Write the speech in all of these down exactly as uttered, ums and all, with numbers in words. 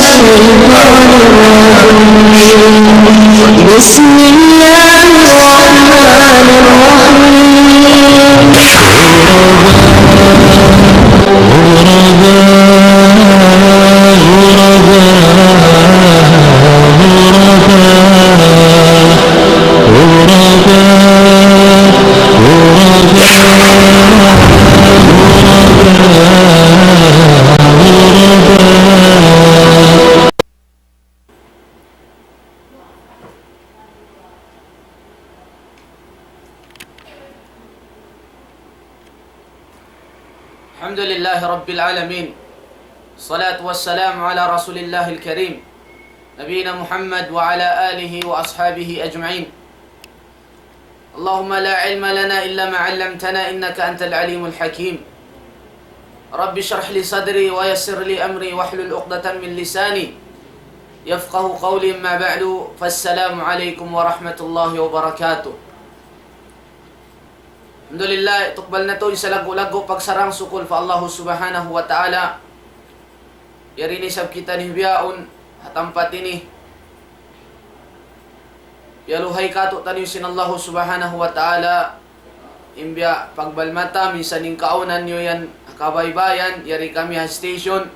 الشيطان الرجيم. بسم الله الرحمن الرحيم. الحمد لله رب العالمين. الصلاة والسلام على رسول الله الكريم، نبينا محمد وعلى آله وأصحابه أجمعين. اللهم لا علم لنا إلا ما علمتنا إنك أنت العليم الحكيم. رب اشرح لي صدري ويسر لي أمري واحلل عقدة من لساني يفقه قولي. أما بعد، فالسلام عليكم ورحمة الله وبركاته. Alhamdulillah, tukbal natu' in salaggu'-laggu' pagsarang-sukul pa Allahu Subhanahu wa Ta'ala. Yari na isab kitaniyu bihaun ha tampat ini. Piyaluhay kātu'niyu sin Allahu Subhanahu wa Ta'ala. In biya' pagbal mata, minsan in kaawnan niyu yan ha kabaybayan, yari kami ha station.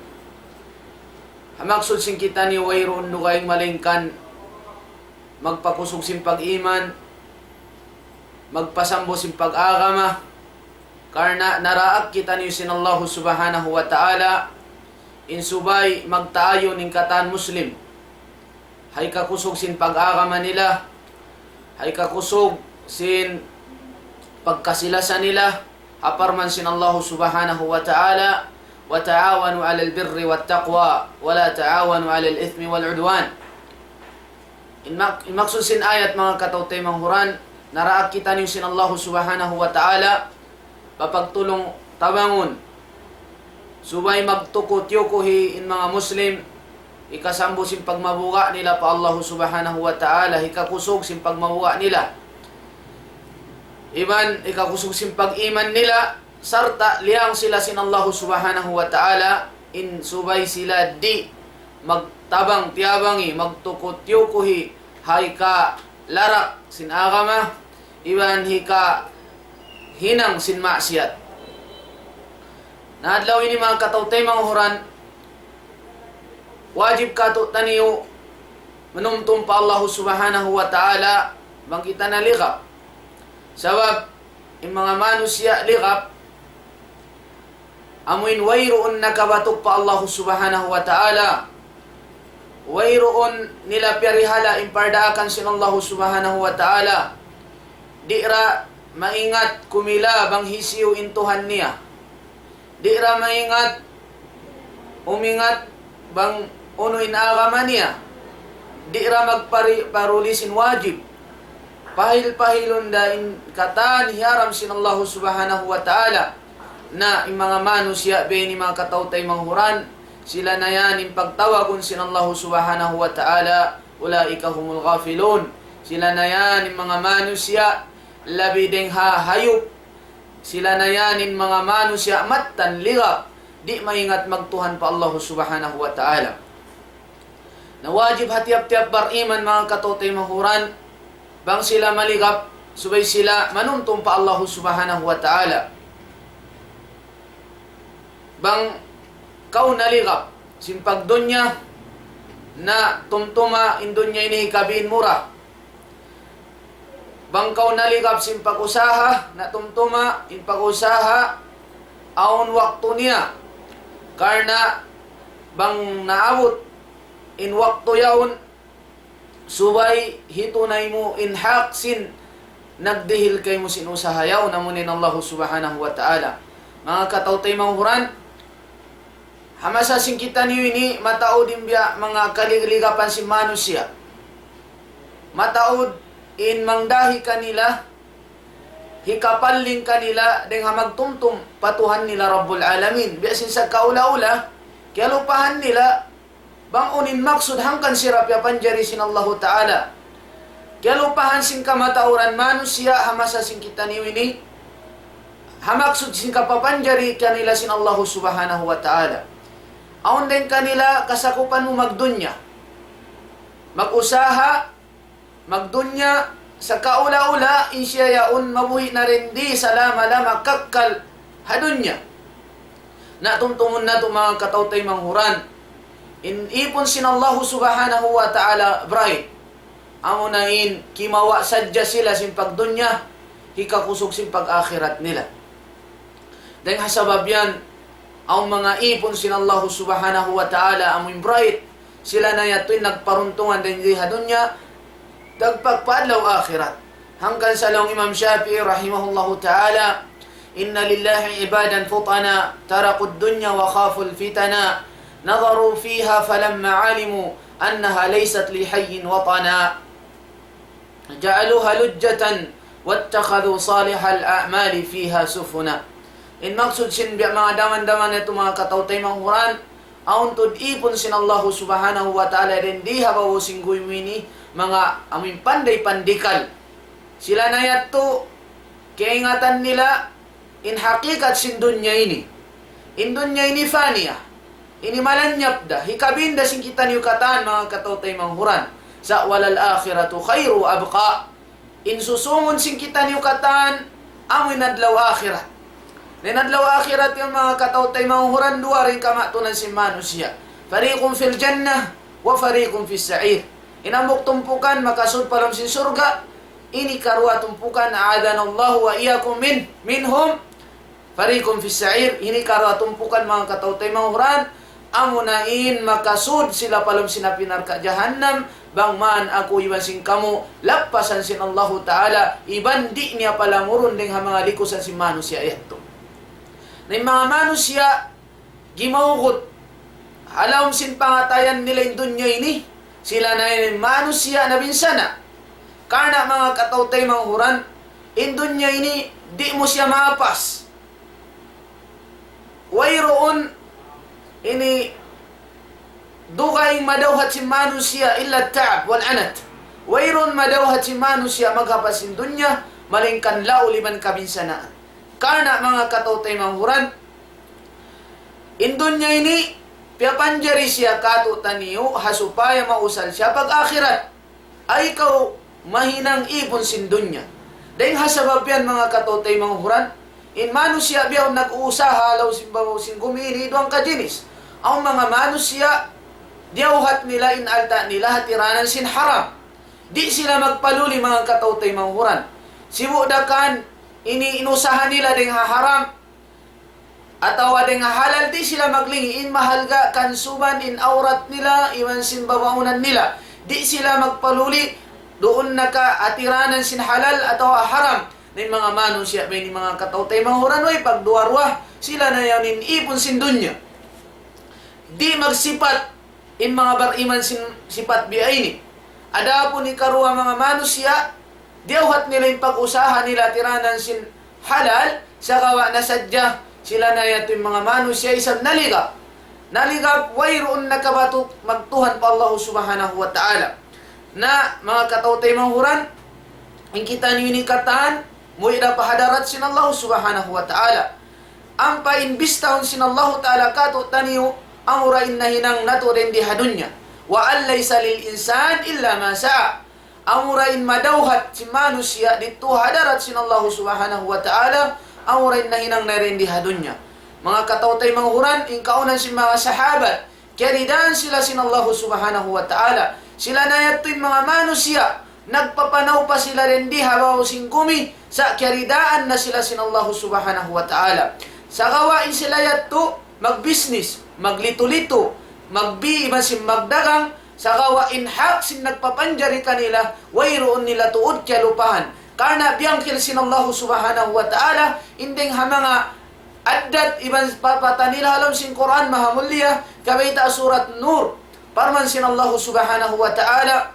Ha maksud sin kitaniyu wayruun dugaing malaingkan magpakusug sin pag-iman, magpasambu sin pag-agama, karna' naraak kitaniyu sin Allahu Subhanahu wa Ta'ala, in subay magtaayun in katan Muslim ha hikakusug sin pag-agama nila, ha hikakusug sin pagkasi-lasa nila, ha parman sin Allahu Subhanahu wa Ta'ala, وتعاونوا على البر والتقوى ولا تعاونوا على الإثم والعدوان. In mak-, in maksud sin ayat, manga kataw-taymanghuran, naraak kitaniyu sin Allahu Subhanahu wa Ta'ala, papagtulung-tabangun. Subay magtuku-tiyukuhi in manga Muslim, hikasambu sin pagmabuga' nila pa Allahu Subhanahu wa Ta'ala, hikakusug sin pagmabuga' nila. Iban hikakusug sin pag-iman nila, sarta' liyang sila sin Allahu Subhanahu wa Ta'ala, in subay sila di' magtabang-tiyabangi, magtuku-tiyukuhi, ha hikalarak sin agama, iban hikahinang sin maksiyat. Na adlaw ini, manga kataw-taymanghuran, wajib kātu'niyu manumtum pa Allahu Subhanahu wa Ta'ala bang kita naligap. Sabab in manga manusiya' ligap, amuin wayruun nakabatuk pa Allahu Subhanahu wa Ta'ala, wayruun nila piyarihala in pardaakan sin Allahu Subhanahu wa Ta'ala, di' ra maingat kumila bang hisiyu in Tuhan niya. Di' ra maingat, umingat bang unu in agama niya. Di' ra magpari-, paruli sin wajib. Pahil-pahilun da in katan hiyaram sin Allahu Subhanahu wa Ta'ala. Na in manga manusiya' biya' ini, manga kataw-taymanghuran, sila na yan in pagtawagun sin Allahu Subhanahu wa Ta'ala, أولئك هم الغافلون. Sila na yan in manga manusiya' labi dayng ha hayup. Sila na yan in manga manusiya' mattan ligap, di' maingat magtuhan pa Allahu Subhanahu wa Ta'ala. Na wajib ha tiyap-tiyap bariman, manga kataw-taymanghuran, bang sila maligap, subay sila manumtum pa Allahu Subhanahu wa Ta'ala. Bang kaw naligap sin pagdunya, na tumtuma in dunya ini hikabiin mura. Bang kaw naligap sin pag-usaha, na tumtuma in pag-usaha awn waktu niya. Karna' bang naabut in waktu yaun, subay hitunay mu in hak sin nagdihil kaymu sin usaha yaun, amu in Allahu Subhanahu wa Ta'ala. Manga kataw-taymanghuran, ha masa sin kitaniyu ini, mataud in biya' manga kaligapan sin manusiya'. Mataud in mangdahi kanila, hikapaling kanila dayng ha magtumtum pa Tuhan nila Rabbul Alamin. Biya' sin sa kaula-ula, kiyalupahan nila bang unu in maksud hangkan sila piyapanjari sin Allahu Ta'ala. Kiyalupahan sin kamatauran manusiya' ha masa sin kitaniyu ini, ha maksud sin kapapanjari kanila sin Allahu Subhanahu wa Ta'ala. Awn dayn kanila kasakupan mu magdunya. Mag-usaha, magdunya, sa' kaula-ula, in siya yaun mabuhi' na dayn di salama-lama kakkal ha dunya. Na tumtumun natu' manga kataw-taymanghuran. In ipun sin Allahu Subhanahu wa Ta'ala bright. Amuna in kimawa' sadja sila sin pagdunya, hikakusug sin pag-akhirat nila. Dayn ha sabab yan, awn manga ipun sin Allahu Subhanahu wa Ta'ala amu in bright, sila na yadtu in nagparuntungan dayn di ha dunya, dagpak pa adlaw akhirat. Hangkan sa laung Imam Shafi'i rahimahullahu ta'ala, إن لله عبادا فطنا تركوا الدنيا وخافوا الفتنا نظروا فيها فلما علموا أنها ليست لحي وطنا جعلوها لجة واتخذوا صالح الأعمال فيها سفنا. In maksud sin biya' manga daman-daman yadtu manga kataw-taymanghuran, awn tuud ipun sin Allahu Subhanahu wa Ta'ala dayn di ha babaw sin gumi ini, manga amu in panday-pandikal. Sila na yadtu, kaingatan nila, in hakikat sin dunya ini. In dunya ini faniya. Ini malanyap da. Hikabin da sin kitaniyu katan manga kataw-taymanghuran. Sa' وللآخرة خير وأبقى. In susūngun sin kitaniyu katan, amu in adlaw akhirat. Na in adlaw akhirat yan manga kataw-taymanghuran, duwa da in kamatunan sin manusiya'. فريق في الجنة وفريق في السعير. In hambuuk tumpukan makasud pa lawm sin surga', in hikaruwa tumpukan, أعاذنا الله وإياكم من، منهم، فريق في السعير, in hikaruwa tumpukan manga kataw-taymanghuran, amuna in makasud sila pa lawm sin api narka' jahannam, bang man aku iban sin kamu, lappasan sin Allahu Ta'ala, iban di' niya palamurun dayn ha manga likusan sin manusiya' yadtu. Na in manga manusiya', gimawgut ha lawm sin pangatayan nila in dunya ini, sila na in manusiya' nabinsana'. Karna' manga kataw-taymanghuran, in dunya ini di' mu siya maapas. Wayruun ini dugaing madawhat sin manusiya' إلا التعب والعنت. Wayruun madawhat sin manusiya' maghapas sin dunya, malayngkan laul iban kabinsanaan. Karna' manga kataw-taymanghuran, in dunya ini, piyapanjari siya kātu'niyu, ha supaya mausal siya pag-akhirat. Ay kaw mahinang ipun sin dunya. Dayn ha sabab yan manga kataw-taymanghuran, in manusiya' bihaun nag-uusaha ha lawm sin babaw sin gumi ini duwang kajinis. Awn manga manusiya', diyawhat nila in alta' nila ha tiranan sin haram. Di' sila magpaluli manga kataw-taymanghuran. Sibu' da kan ini in usaha nila dayn ha haram, atawa dayn ha halal, di' sila maglingi', in mahalga' kansuban in awrat nila, iban sin babaunan nila. Di' sila magpaluli, duun na ka ha tiranan sin halal atawa haram. Na in manga manusiya' biya' ini manga kataw-taymanghuran, way pagduwa-ruwa, sila na yan in ipun sin dunya. Di' magsipat in manga bar-iman sin sipat biya' ini. Adapun hikaruwa manga manusiya', diyawhat nila in pag-usaha nila tiranan sin halal, sagawa' na sadja sila na yadtu in manga manusiya' isab naligap. Naligap, wayruun nakabatu' magtuhan pa Allahu Subhanahu wa Ta'ala. Na, manga kataw-taymanghuran, in kitaniyu ini katan, muwi' da pa hadarat sin Allahu Subhanahu wa Ta'ala. Ampa in bistahun sin Allahu Ta'ala kātu'niyu, amura in nahinang natu' dayn di ha dunya. وأن ليس للإنسان إلا ما سعى. Amura in madawhat sin manusiya' didtu ha hadarat sin Allahu Subhanahu wa Ta'ala, amura in nahinang niya dayn di ha dunya. Manga kataw-taymanghuran, in kaawnan sin manga sahabat, kiyaridaan sila sin Allahu Subhanahu wa Ta'ala. Sila na yadtu in manga manusiya', nagpapanaw pa sila dayn di ha babaw sin gumi, sa' kiyaridaan na sila sin Allahu Subhanahu wa Ta'ala. Sagawa' in sila yadtu, magbisnis, maglitu-litu, magbi iban sin magdagang, sagawa' in hak sin nagpapanjari kanila, wayruun nila tuud kiyalupahan. Karna' biyangkil sin Allahu Subhanahu wa Ta'ala, in dayng ha manga addat iban papata nila ha lawm sin Qur'an mahamulliya, kabayta' surat Nur. Parman sin Allahu Subhanahu wa Ta'ala,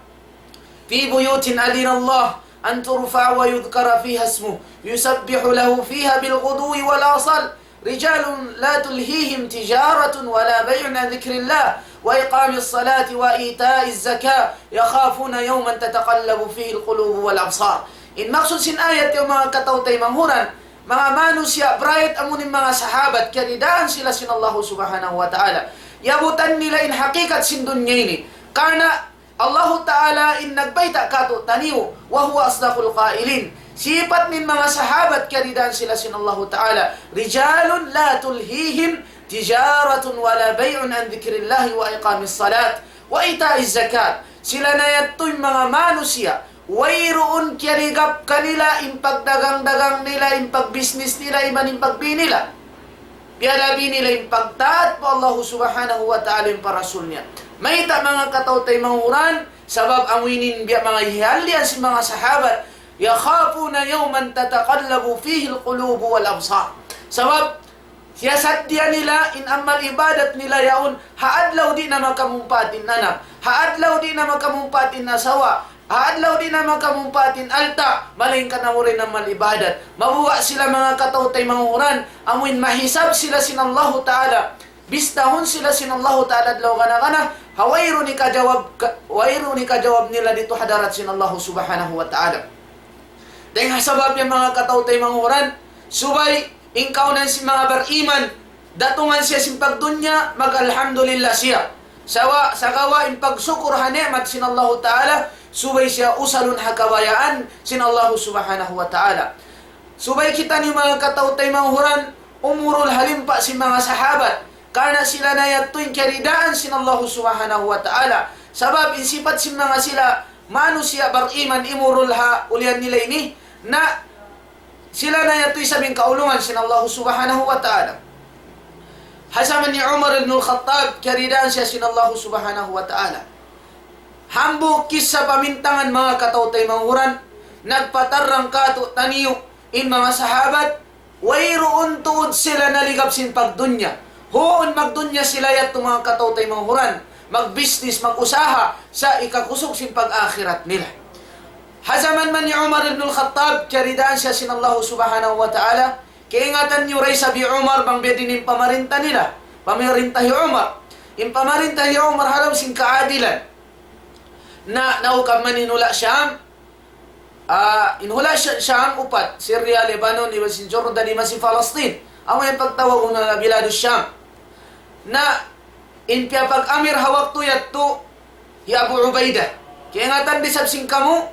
في بيوت أذن الله أن ترفع ويذكر فيها اسمه يسبح له فيها بالغدو والآصال رجال لا تلهيهم تجارة ولا بيع عن ذكر الله وإقام الصلاة وإيتاء الزكاة يخافون يوما تتقلب فيه القلوب والأبصار. In maksud sin ayat yan manga kataw-taymanghuran, manga manusiya' bright amu in manga sahabat, kiyaridaan sila sin Allahu Subhanahu wa Ta'ala. Yabutan nila in hakikat sin dunya ini. Karna' Allahu Ta'ala in nagbayta' kātu'niyu, وهو أصدق القائلين. Sipat sin manga sahabat kiyaridaan sila sin Allahu Ta'ala. رجال لا تلهيهم تجارة ولا بيع عن ذكر الله وإقام الصلاة وإيتاء الزكاة. Sila na yadtu in manga manusiya', wayruun kiyaligap kanila in pagdagang-dagang nila, in pagbisnis nila, iban in pagbi nila. Piyalabi nila in pagtaat pa Allahu Subhanahu wa Ta'ala iban pa Rasul niya. Mayta' manga kataw-taymanghuran, sabab amu ini in biya' manga hiyalian sin manga sahabat, يخافون يوما تتقلب فيه القلوب والأبصار. Sabab, siyasaddiya nila in amal ibadat nila yaun, ha adlaw di' na makamumpaat in anak, ha adlaw di' na makamumpaat in asawa, ha adlaw di' na makamumpaat in alta', malaingkan amu ra in amal ibadat. Mabuga' sila manga kataw-taymanghuran, amu in mahisab sila sin Allahu Ta'ala, bistahun sila sin Allahu Ta'ala adlaw gana-gana, ha wayruun hikajawab ka-, wayruun hikajawab nila didtu ha hadarat sin Allahu Subhanahu wa Ta'ala. Dayn ha sabab yan manga kataw-taymanghuran, subay in kaawnan sin manga bariman, datungan siya sin pagdunya, mag-alhamdulillah siya. Sawa, sagawa' in pagsukur ha ni'mat sin Allahu Ta'ala, subay siya usalun ha kabayaan sin Allahu Subhanahu wa Ta'ala. Subay kitaniyu manga kataw-taymanghuran, umurul ha limpa sin manga sahabat. Karna' sila na yadtu in kiyaridaan sin Allahu Subhanahu wa Ta'ala. Sabab in sipat sin manga sila manusiya' bariman, imurul ha ulihan nila ini, na sila na yadtu isab in kaulungan sin Allahu Subhanahu wa Ta'ala. Ha jaman hi Umar ibn al-Khattab, kiyaridaan siya sin Allahu Subhanahu wa Ta'ala. Hambuuk kissa pamintangan manga kataw-taymanghuran, nagpatarrang kātu'niyu in manga sahabat, wayruun tuud sila naligap sin pagdunya. Huun magdunya sila yadtu manga kataw-taymanghuran, magbisnis, mag-usaha, sa' hikakusug sin pag-akhirat nila. Ha jaman man hi Umar ibn al-Khattab, kiyaridaan siya sin Allahu Subhanahu wa Ta'ala, kaingatan niyu da isab hi Umar bang biyadiin in pamarinta nila, pamarinta hi Umar. In pamarinta hi Umar ha lawm sin kaadilan. Na, naukab man in hula' Sham, ah, in hula' Sha-, Sham upat, Syria, Lebanon, iban sin Jordan, iban sin Palestine. Amu in pagtawagun nila Biladus Sham. Na, in piyapag-amir ha waktu yadtu, hi Abu Ubaidah. Kaingatan da isab sin kamu,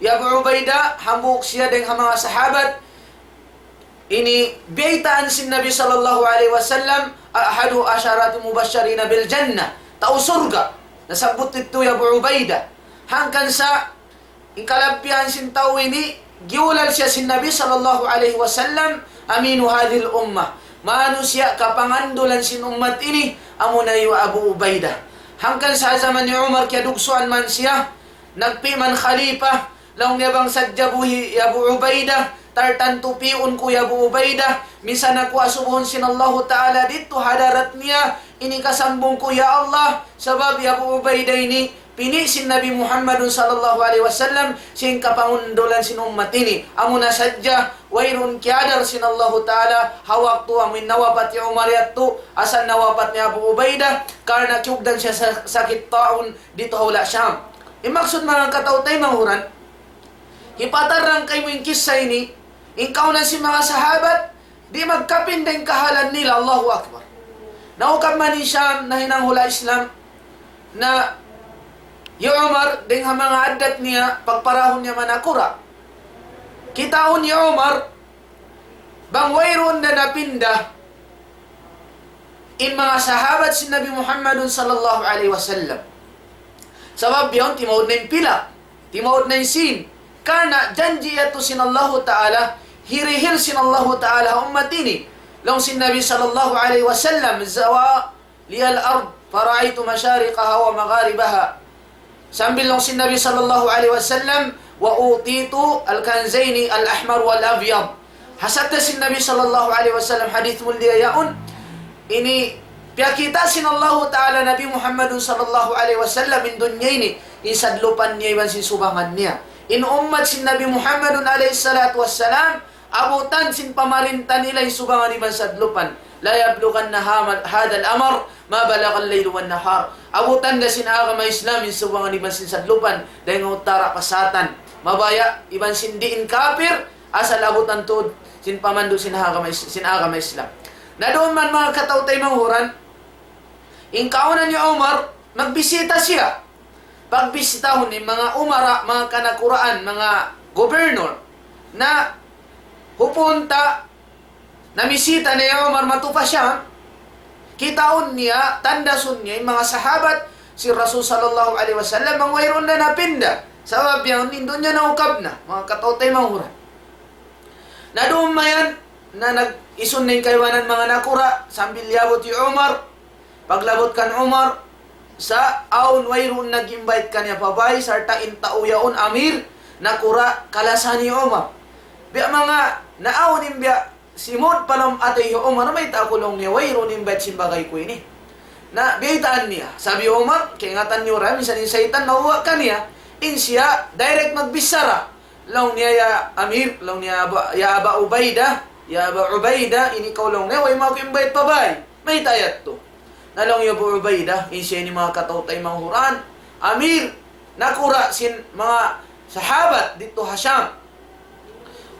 hi Abu Ubaidah, hambuuk siya dayn ha manga sahabat, ini biyaytaan sin Nabi sallallahu alayhi wasallam, أحد العشرة المبشرين بالجنة, tau surga'. Nasabbut yadtu hi Abu Ubaidah. Hangkan sa' in kalabbihan sin tau ini, giyulal siya sin Nabi sallallahu alayhi wasallam, أمين هذه الأمة. Manusiya' kapangandulan sin ummat ini, amuna hi Abu Ubaidah. Hangkan sa' jaman hi Umar kiyadugsuan man siya, nagpi' man khalifa, laung niya bang sadja buhi' hi Abu Ubaidah, tartantu pi'un ku hi Abu Ubaidah, misan aku asubuhun sin Allahu Ta'ala didtu ha hadarat niya, ini kasambung ku ya Allah, sabab hi Abu Ubaidah ini, pini' sin Nabi Muhammadun sallallahu alayhi wasallam, sin kapangandulan sin ummat ini. Amuna sadja, wayruun kiyadar sin Allahu Ta'ala, ha waktu amu in nawapat hi Umar yadtu, asal nawapat hi Abu Ubaidah, karna' kiyugdan siya sa-, sakit taun, didtu ha hula' Sham. In maksud manga kataw-taymanghuran, hipatarrang kaymu in kissa ini, in kaawnan sin manga sahabat, di' magkapin dayn kahalan nila, Allahu Akbar. Naukab man in Sham, nahinang hula' Islam, na hi Umar, dayn ha manga addat niya, pagparahun niya manakura'. Kitaun hi Umar, bang wayruun da napinda, in manga sahabat sin Nabi Muhammadun sallallahu alayhi wasallam. Sabab bihaun timaud na in pila, timaud na in sīn. Karna' janji' yadtu sin Allahu Ta'ala, hirihil sin Allahu Ta'ala ha ummat ini. Laung sin Nabi sallallahu alayhi wasallam, زوى لي الأرض فرأيت مشارقها ومغاربها. Sambil laung sin Nabi sallallahu alayhi wasallam, وأوتيت الكنزين الأحمر والأبيض. Hasad sin Nabi sallallahu alayhi wasallam, hadith mulia yaun, ini piyakita' sin Allahu Ta'ala Nabi Muhammadun sallallahu alayhi wasallam in dunya ini, in sadlupan niya iban sin subangan niya. In ummat sin Nabi Muhammadun alayhi salatu wassalam, abutan sin pamarinta nila in subangan iban sadlupan. لا يبلغن هام-، هذا الأمر ما بلغ الليل والنهار. Abutan da sin agama Islam in subangan iban sin sadlupan, dayn ha utara pa satan. Mabaya' iban sin diin kapir, asal abutan tuud sin pamandu' sin agama Is-, sin agama Islam. Na duun man manga kataw-taymanghuran, In kaawnan hi Umar, magbisita siya. Pagbisitahun in manga umara, manga kanakuraan, manga gobernor, na hupunta, namisita na hi Umar madtu pa Sham, kitaun niya, tandasun niya, in manga sahabat sin Rasul sallallahu alayhi wasallam, bang wayruun na napinda. Sabab yan, in dunya naukab na, manga kataw-taymanghuran. Na duun mayan, na nag-isun na in kaibanan manga nakura', sambil liyabut hi Umar, paglabut kan Umar, sa' awn wayruun nag-invite kaniya pa bay, sarta' in tau yaun amir, nakura', kalasahan hi Umar. Biya' manga, naawn in biya', simud pa lawm atay hi Umar, mayta' aku laung niya, wayruun invite sin bagay ku ini. Na, biyaytaan niya. Sabab hi Umar, kaingatan niyu ra, minsan in saytan nawa' kaniya, in siya, direct magbichara. Laung niya, "Ya Amir," laung niya, "Aba, ya Aba Ubaidah, ya Aba Ubaidah, ini kaw," laung niya, "way mu aku invite pa bay. Mayta' yadtu?" Na laung hi Abu Ubaidah, in siya ini manga kataw-taymanghuran, amir, nakura' sin manga sahabat didtu ha Sham.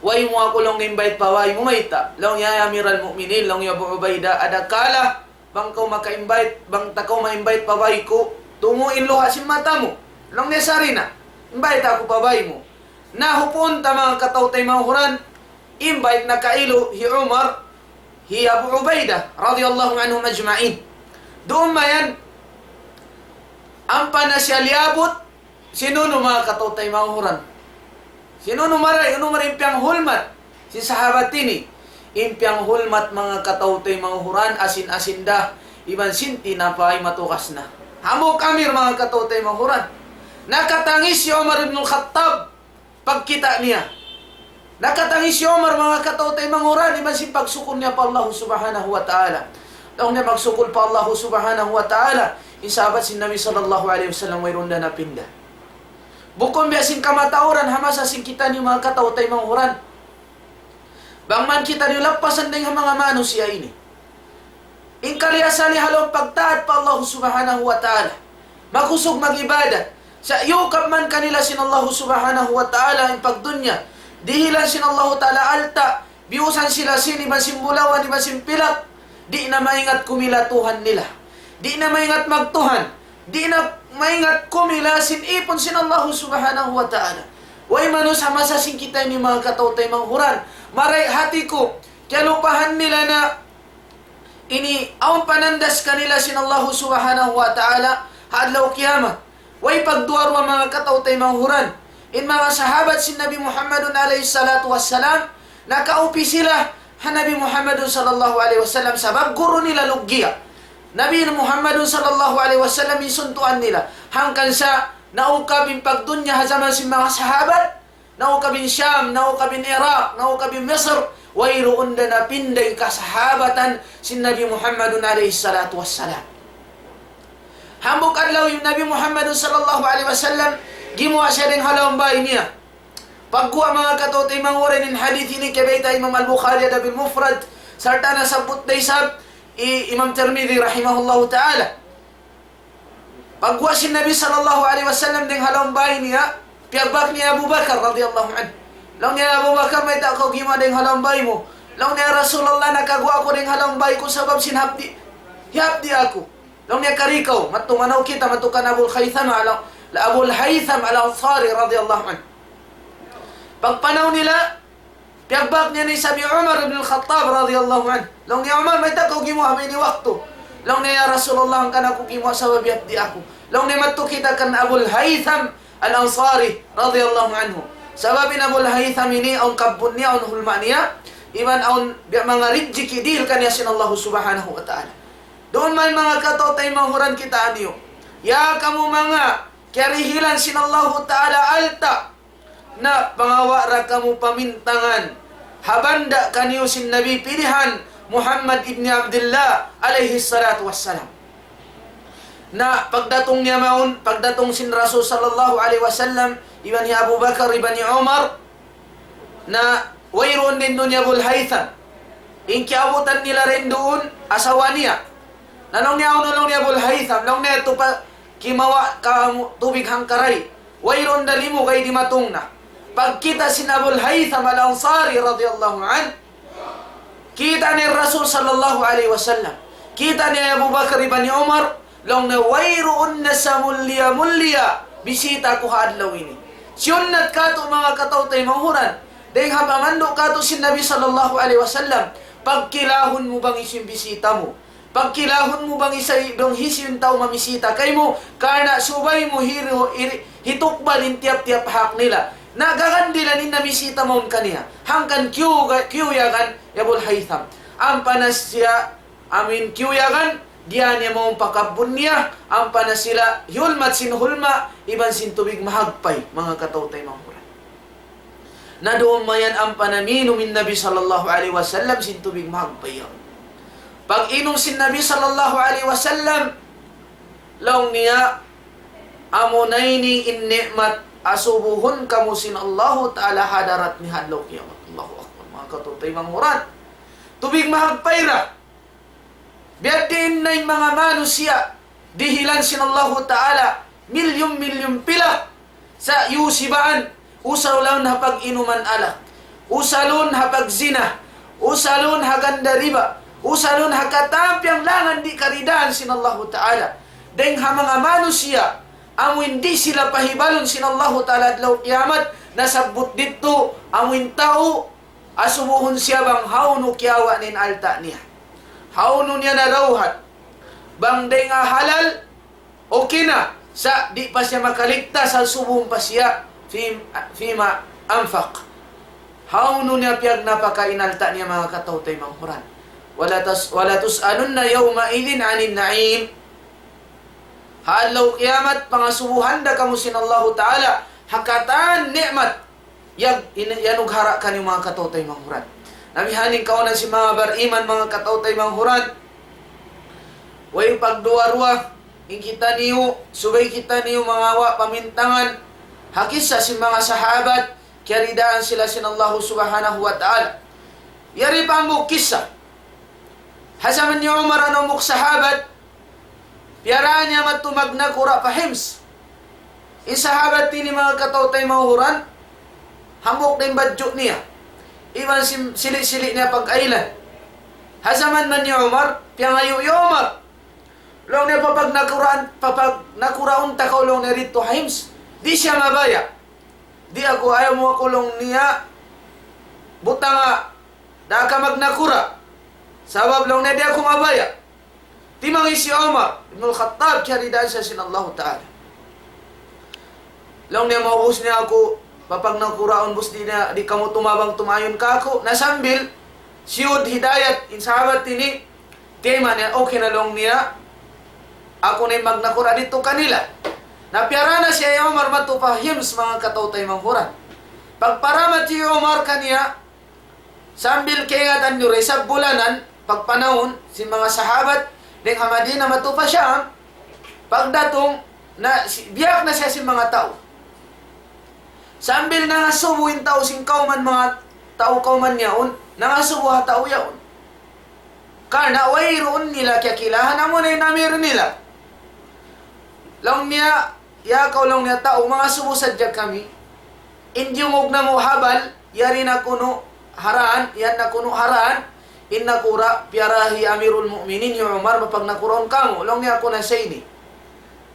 "Way mu aku," laung niya, "invite pa bay mu, mayta'?" Laung niya, "Ya Amiral Mu'minin," laung hi Abu Ubaidah, "adakala bang kaw maka-invite, bang ta kaw ma-invite pa bay ku, tungu' in luha' sin mata mu." Laung niya, "Sari na, invite aku pa bay mu." Na hupunta manga kataw-taymanghuran, invite na kailu hi Umar, hi Abu Ubaidah, radiyallahu anhum ajma'in. Duun mayan, ampa na siya liyabut, sin unu manga kataw-taymanghuran. Sin unu mari, unu mari in piyanghulmat sin sahabat ini. In piyanghulmat manga kataw-taymanghuran, asin-asin da, iban sin tinapay matugas na. Hambuuk amir manga kataw-taymanghuran. Nakatangis hi Umar ibn al-Khattab pagkita' niya. Nakatangis hi Umar manga kataw-taymanghuran, iban sin pagsukul niya pa Allah subhanahu wa ta'ala. Laung niya magsukul pa Allah subhanahu wa ta'ala, in sahabat sin Nabi sallallahu alayhi wasallam wayruun da napinda. Bukun biya' sin kamatauran ha masa sin kitaniyu manga kataw-taymanghuran. Bang man kitaniyu lappasan dayn ha manga manusiya' ini. In kaliyasan niya ha lawm pagtaat pa Allah subhanahu wa ta'ala. Makusug mag-ibadat. Sa' iyukab man kanila sin Allah subhanahu wa ta'ala in pagdunya. Dihilan sin Allah ta'ala alta'. Biyusan sila sin iban sin bulawan, iban sin pilak. Di' na maingat kumila Tuhan nila. Di' na maingat magtuhan. Di' na maingat kumila sin ipun sin Allahu Subhanahu wa Ta'ala. Way manus ha masa sin kita ini manga kataw-taymanghuran. Marayaw hati ku, kiyalupahan nila na ini awn panandas kanila sin Allahu Subhanahu wa Ta'ala ha adlaw kiyamat. Way pagduwa-ruwa manga kataw-taymanghuran. In manga sahabat sin Nabi Muhammadun alayhi salatu wassalam, nakaupi sila ha Nabi Muhammadun sallallahu alayhi wasallam sabab guru nila luggiya. Nabi Muhammadun sallallahu alayhi wasallam in suntuan nila. Hangkan sa naukab in pagdunya ha jaman sin manga sahabat, naukab in Sham, naukab in Iraq, naukab in Misr, wayruun da napinda in kasahabatan sin Nabi Muhammadun alayhi salatu wassalam. Hambuuk adlaw in Nabi Muhammadun sallallahu alayhi wasallam, gimuwa' siya dayn ha lawm bāy niya. Pagguwa' manga kataw-taymanghuran in hadith ini kiyabayta' Imam Al-Bukhari ha Adab Al-Mufrad, sarta' nasabbut da isab hi Imam Tirmidhi rahimahullahu ta'ala. Pagguwa' sin Nabi sallallahu alayhi wasallam dayn ha lawm bāy niya, piyagbak niya Abu Bakar radiyallahu anhu. Laung niya, "Abu Bakar, mayta' kaw gimuwa' dayn ha lawm bāy mu?" Laung niya, "Ya Rasulullah, nakaguwa' aku dayn ha lawm bāy ku sabab sin hapdi', hiyapdi' aku." Laung niya, "Kari kaw, madtu manaw kita madtu kan Abul Haytham al-, Abul Haytham Al-Ansari radiyallahu anhu." Pagpanaw nila, piyagbak niya na isab hi Umar ibn al-Khattab radiyallahu anhu. Laung niya, "Umar, mayta' kaw gimuwa' ha ini waktu?" Laung niya, "Ya Rasulullah, hangkan aku gimuwa' sabab hiyapdi' aku." Laung niya, "Madtu kita kan Abul Haytham Al-Ansari radiyallahu anhu." Sabab in Abul Haytham ini awn kabbun niya, awn hulma niya, iban awn biya' manga rijiki' dihil kaniya sin Allahu Subhanahu wa Ta'ala. Duun man manga kataw-taymanghuran kita aniyu. Ya kamu manga kiyarihilan sin Allahu Ta'ala alta', na pangawa' ra kamu pamintangan ha banda' kaniyu sin Nabi pilihan Muhammad ibn Abdullah alayhi salatu wassalam. Na pagdatung niya mawn, pagdatung sin Rasul sallallahu alayhi wasallam, iban hi Abu Bakar, iban hi Umar, na wayruun dayn duun hi Abul Haytham. In kiyaabutan nila dayn duun, asawa niya. Na laung niya, "Unu," laung niya, "Abul Haytham?" Laung niya, "Yadtu pa kimawa' kamu tubig hangkaray. Wayruun da limugay dimatung na." Pagkita' sin Abul Haytham Al-Ansari radiyallahu anhu, kita' niya Rasul sallallahu alayhi wasallam. Kita' niya Abu Bakar iban hi Umar, Laung niya, wayruun na samulliya-mulliya bisita ku ha adlaw ini. Siyunnat katu' manga kataw-taymanghuran. Dayng ha pamandu' katu' sin Nabi sallallahu alayhi wasallam, pagkilahun mu bang hisiyu in bisita mu. Pagkilahun mu bang hisiyu, bang hisiyu in tau mamisita kaymu, karna' subay mu hiri-, hiri-, hitukbal in tiyap-tiyap hak nila. Na gagandilan in namisita mawn kaniya. Hangkan kiyuga-, kiyuyagan, ya Abul Haytham. Ampa na siya amuin kiyuyagan, diyā niya mawn pa kabbun niya, ampa na sila hiyulmat sin hulma', iban sin tubig mahagpay, manga kataw-taymanghuran. Na duun mayan ampa na minum in Nabi sallallahu alayhi wasallam sin tubig mahagpay yaun. Pag-inum sin Nabi sallallahu alayhi wasallam, laung niya, amuna ini in ni'mat asubuhun kamu sin Allahu Ta'ala ha hadarat niya ha adlaw kiyamat. Allahu Akbar, manga kataw-taymanghuran. Tubig mahagpay ra. Biya' diin na in manga manusiya' dihilan sin Allahu Ta'ala, milyun-milyun pila. Sa' yu sibaan, usalun ha pag-inuman alak, usalun ha pagzina, usalun ha ganda riba, usalun ha katan piyanglangan di' karidaan sin Allahu Ta'ala. Dayng ha manga manusiya', amuin di' sila pahibalun sin Allahu Ta'ala adlaw kiyamat, nasabbut didtu, amuin tau, asubuhun siya bang hawnu kiyawa' niya in alta' niya. Hawnu niya narawhat. Bang dayng ha halal, okay na. Sa' di' pa siya makaligtas, asubuhun pa siya fi-, fima anfaq. Hawnu niya piyagnapaka in alta' niya, manga kataw-taymanghuran. ولا تس-، ولتسألن يومئذ عن النعيم. Ha adlaw kiyamat, pangasubuhan da kamu sin Allahu Ta'ala, ha katan ni'mat, yag-, in-, iyanughara' kaniyu, manga kataw-taymanghuran. Na bihaini in kaawnan sin manga bariman, manga kataw-taymanghuran. Way pagduwa-ruwa, in kitaniyu, subay kitaniyu mangawa' pamintangan, ha kissa sin manga sahabat, kiyaridaan sila sin Allahu Subhanahu wa Ta'ala. Yari pa hambuuk kissa. Ha jaman hi Umar awn hambuuk sahabat, piyaraan niya madtu magnakura' pa Hims. In sahabat ini, manga kataw-taymanghuran, hambuuk da in badju' niya. Iban sim-, sili'-sili' niya pag-aylan. Ha jaman man hi Umar, piyangayu' hi Umar. Laung niya, papagnakuraan, papagnakuraan ta kaw, laung niya, didtu ha Hims. Di' siya mabaya'. Di' aku, ayaw mu aku, laung niya, butanga, da ka magnakura'. Sabab, laung niya, di' aku mabaya'. Timangis hi Umar ibn al-Khattab, kiyaridaan siya sin Allahu Ta'ala. Laung niya, maubus niya aku papagnakuraun, ubus di' niya, di' kamu tumabang tumayun kāku'. Na sambil siyud hidayat in sahabat ini, kayma niya, okay na, laung niya, aku na in magnakura' didtu kanila. Na piyarā na siya hi Umar madtu pa Hims, manga kataw-taymanghuran. Pagparamat hi Umar kaniya, sambil kaingatan niyu da isab bulanan, pagpanahun sin manga sahabat, dayng ha Madina madtu pa Sham, pagdatung, na, si-, biyak na siya sin manga tau. Sambil nangasubu in tau sin kawman, manga tau kawman yaun, nangasubu ha tau yaun. Karna' wayruun nila kiyakilahan, amuna in amir nila. Laung niya, ya kaw, laung niya, tau, mangasubu sadja kami. In diyungug namu' ha bal, yari na kunu' ha dān, yan na kunu' ha dān, in nakura', piyarā hi Amirul Mu'minin, hi Umar, mapagnakuraun kamu', laung niya, aku na sa ini.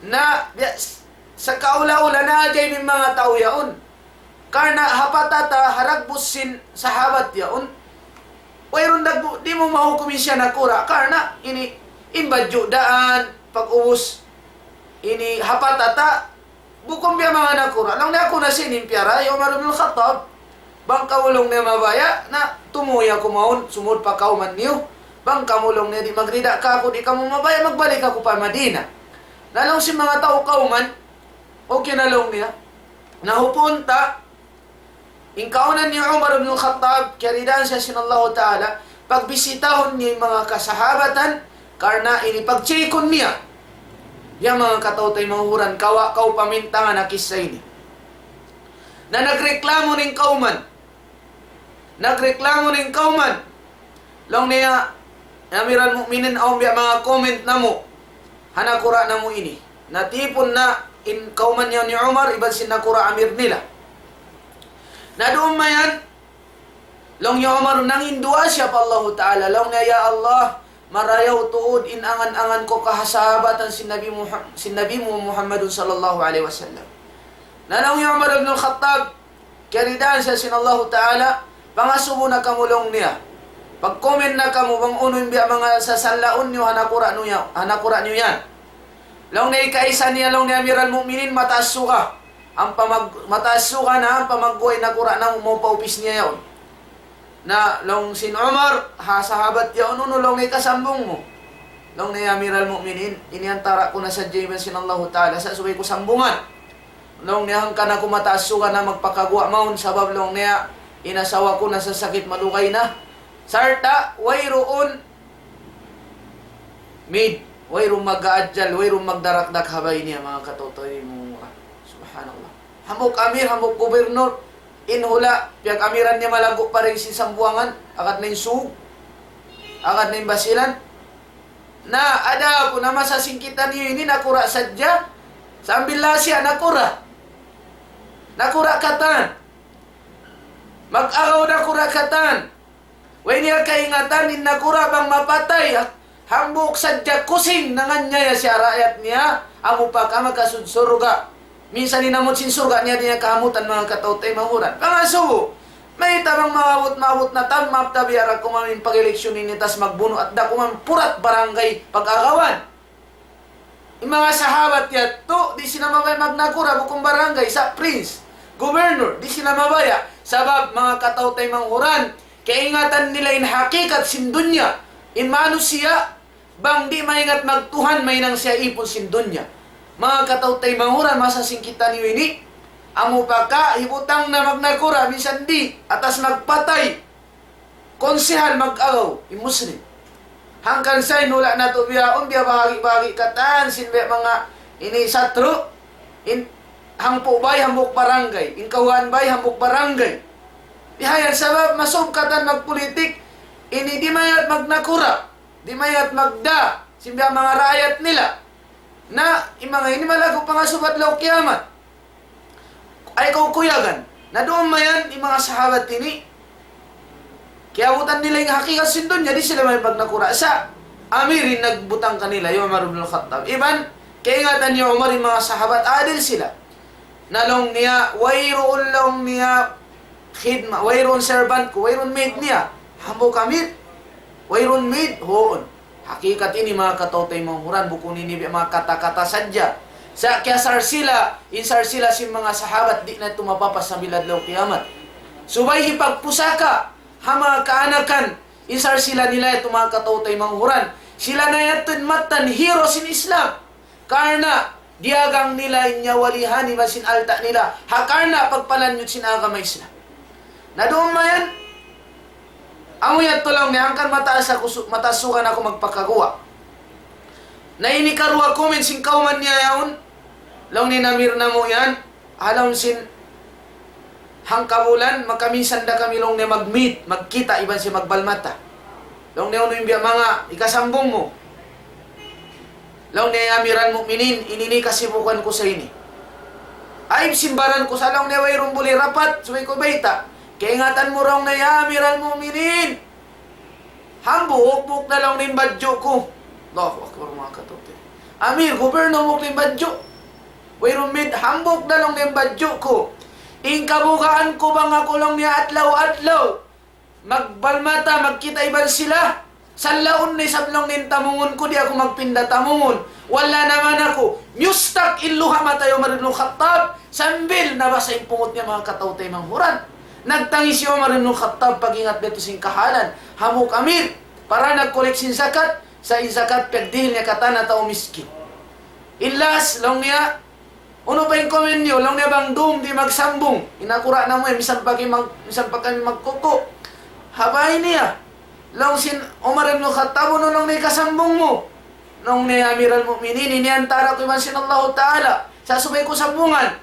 Na, biya', s-, sa kaula-ula, naajaib in manga tau yaun. Karna' ha patata, ha dagbus sin sahabat yaun, wayruun dagbu', di' mu mahukum in siya nakura', karna' ini, in badju' dān, pag-ubus, ini ha patata, bukun biya' manga nakura'. Laung niya, aku na sa ini in piyarā hi Umar ibn Khattab. Bang kamu, laung niya, mabaya', na tumuy aku mawn, sumud pa kawman niyu. Bang kamu, laung niya, di' magrida kāku', di' kamu mabaya', magbalik aku pa Madina. Na laung sin manga tau kawman, okay na, laung niya. Na hupunta, in kaawnan hi Umar ibn Khattab, kiyaridaan siya sin Allahu Ta'ala, pagbisitahun niya in manga kasahabatan, karna' ini pagchikun niya. Ya manga kataw-taymanghuran, kawa' kaw pamintangan ha kissa ini. Na nagreklamo in kawman. Nagreklamo in kawman. Laung niya, "Ya Amiral Mu'minin, awn biya' manga comment namu' ha nakura' namu' ini." Natipun na in kawman yaun hi Umar, iban sin nakura' amir nila. Na duun mayan, laung hi Umar, nangin duwaa siya pa Allahu Ta'ala. Laung niya, "Ya Allah, marayaw tuud in angan-angan ku kasahabatan sin Nabi Muha-, sin Nabi mu Muhammadun sallallahu alayhi wasallam. Na laung hi Umar ibn al-Khattab, kiyaridaan siya sin Allahu Ta'ala, pangasubu na kamu laung niya. Pag-comment na kamu bang unu in biya' manga sasanlaun niyu ha nakura' niyu ya-, ha nakura' niyu yan. Laung niya ikaisa niya, laung niya Amiral Mu'minin, mataas suga. Ampa mag-, mataas suga na, ampa magguwa' in nakura' namu' pa upis niya yaun. Na laung sin Umar, ha sahabat yaun, unu laung niya ikasambung mu? Laung niya Amiral Mu'minin, ini antara' ku na sadja iban sin Allahu Ta'ala, sa' subay ku sambungan. Laung niya hangkan aku mataas suga na magpakaguwa' mawn, sabab laung niya, in asawa ku nasasakit malugay na. Sarta', wayruun maid, wayruun mag-aajal, wayruun magdarakdak ha bay niya, manga kataw-taymanghuran. Subhanallah. Hambuuk amir, hambuuk gubernur, in hula', piyag-amiran niya malaggu' pa dayn sin Sambuwangan, agad na in Sug, agad na in Basilan. Na, adapun ha masa sin kitaniyu ini nakura' sadja, sambil la siya nakura'. Nakura' katan. Mag-agaw nakura' katan. Way niya kaingatan in nakura' bang mapatay, ha? Hambuuk sadja kusing nanganiyaya siya raayat niya, amu pa ka makasud surga'. Minsan in amut sin surga' niya di' niya kahamutan, manga kataw-taymanghuran. Pangasubu, mayta' bang maabut-maabut na tam, maptabiya' ra kuman in pag-eleksyon ini tas magbunu' at da kuman purat barangay pag-agawan. In manga sahabat yadtu, di' sila mabaya' magnakura' bukun barangay, sa' prince, governor, di' sila mabaya'. Sabab, manga kataw-taymanghuran, kaingatan nila in hakikat sin dunya. In manusiya', bang di' maingat magtuhan, mahinang siya ipun sin dunya. Manga kataw-taymanghuran, masa sin kitaniyu ini, amu pa ka, hibutang na magnakura', minsan di', atas magpatay. Konsehal mag-agaw, in Muslim. Hangkan sa' in hula' natu' bihaun, biya' bahagi'-bahagi' katan, sin biya' manga ini satru', in hangpu' bay hambuuk barangay, in kawhaan bay hambuuk barangay. Bihayan sabab, masub katan magpulitik, ini di' mayat magnakura', di' mayat magda, sin biya' manga raayat nila. Na, in manga ini malaggu' pangasubu adlaw kiyamat. Ay kaw kuyagan. Na duun mayan, in manga sahabat ini, kiyabutan nila in hakikat sin dunya, di' sila may magnakura'. Sa' amir in nagbutang kanila, hi Umar ibn al-Khattab. Iban, kaingatan ni Umar in manga sahabat, adil sila. Na laung niya, wayruun laung niya, khidma, wayruun servant ku, wayruun maid niya. Hambuuk amir, wayruun maid, huun. Hakikat ini manga kataw-taymanghuran, bukun ini biya' manga kata-kata sadja. Sa' kiyasarsila, in sarsila sin manga sahabat, di' na tumapapas sambil adlaw kiyamat. Subay hipagpusaka, ha manga kaanakan, in sarsila nila yadtu manga kataw-taymanghuran. Sila na yadtu in mattan hero sin Islam. Karna' diyagang nila in nyawa lihan iban sin alta' nila. Ha karna' pagpalanyut sin agama Islam. Na duun mayan, amu yadtu laung niya hangkan mataas aku su-, mataas suga na aku magpakaguwa'. Na ini karuwa comment sin kawman niya yaun, laung niya in amir namu' yan, ha lawm sin hangkabulan, makaminsan da kami laung niya mag-meet, magkita' iban sin magbalmata. Laung niya unu in biya' manga ikasambung mu. Laung niya, ya Amiral Mu'minin, ini in kasibukan ku sa' ini. Aib sin baran ku sa' laung niya wayruun buli rapat, subay ku bayta'. Kaingatan mu laung niya, ya Amiral Mu'minin. Hambuuk-buuk na laung niya in badju' ku. Allahu Akbar, manga kataw-taymanghuran. Amir, gubernur, hambuuk na in badju'. Wayruun maid, hambuuk na laung niya in badju' ku. In kabugaan ku bang aku laung niya adlaw-adlaw magbalmata, magkita' iban sila. Sanlaun na isab laung niya in tamungun ku, di' aku magpinda tamungun. Wala' na man aku. Miyustak in luha' mata hi Umar ibn Khattab. Sambil nabasa in pungut niya, manga kataw-taymanghuran. Nagtangis hi Umar ibn Khattab pag-ingat niya yadtu sin kahalan. Hambuuk amir, para nag-collect sin zakat, sa' in zakat piyagdihil niya katan ha tau miskin. In last, laung niya, unu pa in comment niyu, laung niya bang dum di' magsambung. In nakura' namu' yan, misan pa kami mag-, misan pa kami magkuku'. Ha bay niya. Laung sin Umar ibn Khattab, unu laung niya ikasambung mu? Laung niya, ya Amiral Mu'minin, ini antara' ku iban sin Allahu Ta'ala. Sa' subay ku sambungan.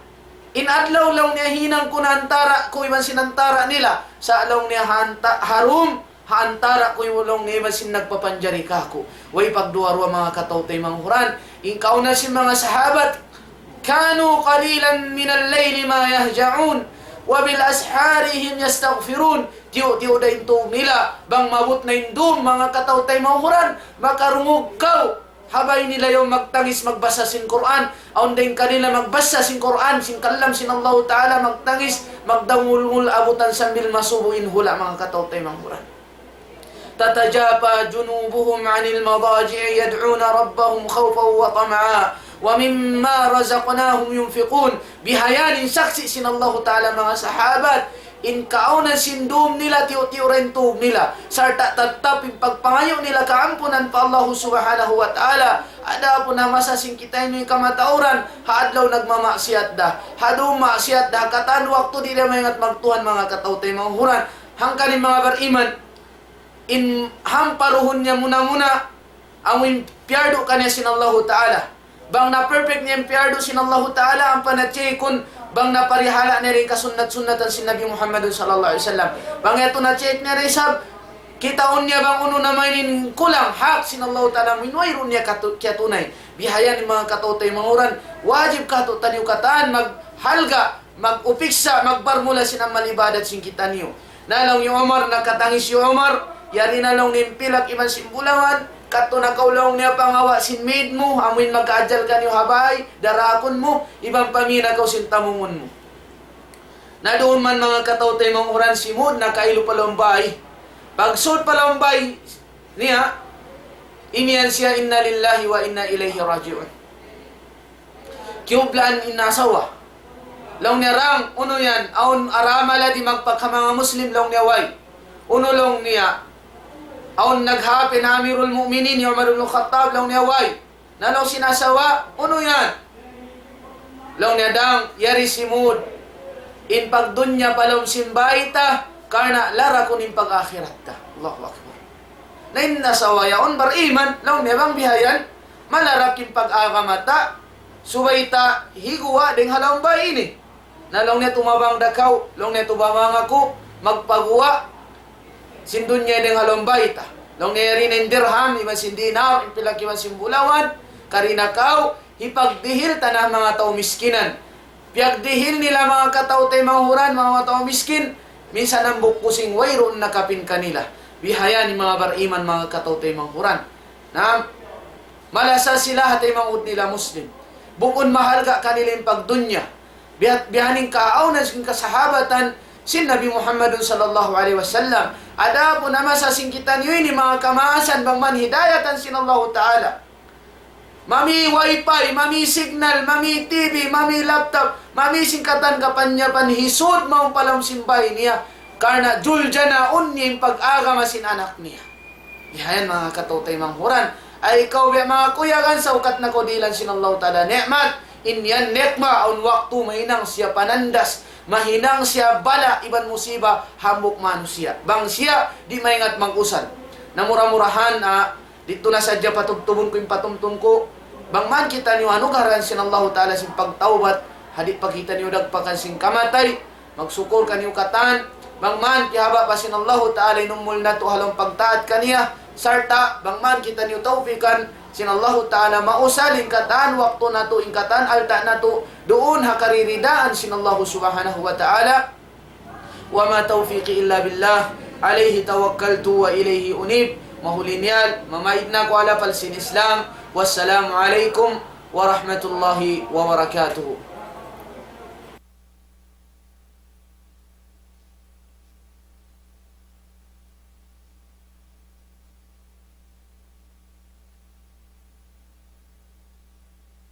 In adlaw laung niya hinang ku na antara' ku iban sin antara' nila. Sa' laung niya ha anta-, ha dum, ha antara' ku iban laung niya iban sin nagpapanjari kāku'. Way pagduwa-ruwa, manga kataw-taymanghuran. In kauna sin manga sahabat, كانوا قليلا من الليل ما يهجعون وبالأسحار هم يستغفرون. Tiyu'-tiyu' da in tug nila, bang maabut na in dum, manga kataw-taymanghuran, makarungug kaw. Ha bay nila yaun magtangis, magbasa sin Qur'an, awn da in kanila magbasa sin Qur'an, sin kalam sin Allahu Ta'ala, magtangis, magdangulngul abutan sambil masubu in hula', manga kataw-taymanghuran. تتجافى جنوبهم عن المضاجع يدعون ربهم خوفا وطمعا ومما رزقناهم ينفقون. Bihayan in saksi' sin Allahu Ta'ala, manga sahabat, in kaawnan sin dum nila, tiyu'-tiyu' ra in tug nila, sarta' tattap in pagpangayu' nila kaampunan pa Allahu Subhanahu wa Ta'ala. Adapun ha masa sin kitaniyu kamatauran, ha adlaw nagmamaksiyat da, ha dum maksiyat da, katan waktu di' da maingat magtuhan, manga kataw-taymanghuran. Hangkan in manga bariman, in hamparuhun niya muna-muna, amu in piyardu kaniya sin Allahu Ta'ala. Bang na-perfect niya in piyardu sin Allahu Ta'ala, ampa na-check-un, bang naparihala' niya in kasunnat-sunnatan sin Nabi Muhammadun sallallahu alayhi wasallam. Bang yadtu na-check niya isab, kitaun niya bang unu na mayan in kulang hak sin Allahu Ta'ala, amu in wayruun niya katu-, kiyatunay. Bihayan in manga kataw-taymanghuran, wajib kātu'niyu katan maghalga', mag-upiksa, magbarmula sin amal ibadat sin kitaniyu. Na laung hi Umar, nakatangis hi Umar, yari na laung niya in pilak iban sin bulawan, kadtu na kaw laung niya pangawa' sin maid mu, amu in mag-aajal kaniyu ha bay, darakun mu, iban pamī' na kaw sin tamungun mu. Na duun man manga kataw-taymanghuran si Mud, nakailu pa lawm bay. Pagsud pa lawm bay niya, imiyan siya, إنا لله وإنا إليه راجعون. Kiyublaan in asawa. Laung niya, "Dang, unu yan? Awn aramala di' magpakha manga Muslim?" Laung niya, "Way." "Unu?" laung niya. "Awn naghapin ha Amirul Mu'minin, hi Umar ibn Khattab?" Laung niya, "Way." Na laung sin asawa, "Unu yan?" Laung niya, "Dang, yari si Mud in pagdunya pa lawm sin bay ta, karna' larakun in pag-akhirat ta." Allahu Akbar. Na in asawa yaun bariman, laung niya, "Bang bihayan, malarak in pag-agama ta, subay ta higuwa' dayn ha lawm bay ini." Na laung niya, "Tumabang da kaw," laung niya, "tumabang aku magpaguwa' sin dunya dayn ha lawm bay ta." Laung niya, "Yari na in dirham, iban sin dinar, in pilak iban sin bulawan, kari na kaw, hipagdihil ta na manga tau miskinan." Piyagdihil nila manga kataw-taymanghuran, manga tau miskin, minsan hambuuk kusing wayruun nakapin kanila. Bihayan in manga bariman, manga kataw-taymanghuran. Naam, malasa sila ha taymanghud nila Muslim. Bukun mahalga' kanila in pagdunya. Biya', biya' ha yan in kaawnan sin kasahabatan sin Nabi Muhammadun sallallahu alayhi wasallam. Adapun ha masa sin kitaniyu ini, manga kamaasan, bang man hidayatan sin Allahu Ta'ala, mami wifi, mami signal, mami T V, mami laptop, mami sin katan kapanyapan, hisud mawn pa lawm sin bay niya. Karna' juljanaun niya in pag-agama sin anak niya. Bihayan, manga kataw-taymanghuran. Ay, ikaw biya' manga kuyagan, saukat na kaw dihilan sin Allahu Ta'ala ni'mat. In yan nikmat, awn waktu mahinang siya panandas, mahinang siya bala' iban musiba hambuuk manusiya'. Bang siya di' maingat mag-usal. Na mura-murahan, ah, didtu na sadja patubtubun ku in patumtum ku. Bang man kitaniyu anugrahan sin Allahu Ta'ala sin pagtawbat, ha di' pa kitaniyu dagpakan sin kamatay, magsukul kaniyu katan. Bang man piyahaba' pa sin Allahu Ta'ala in umul natu' ha lawm pagtaat kaniya, sarta' bang man kitaniyu tawpikan sin Allahu Ta'ala mausal in katan waktu natu', in katan alta' natu', duun ha kariridaan sin Allahu Subhanahu wa Ta'ala. وما توفيقي إلا بالله، عليه توكلت وإليه أنيب. Mahuli niya, mamaid na aku ha lapal sin Islam. والسلام عليكم ورحمة الله وبركاته.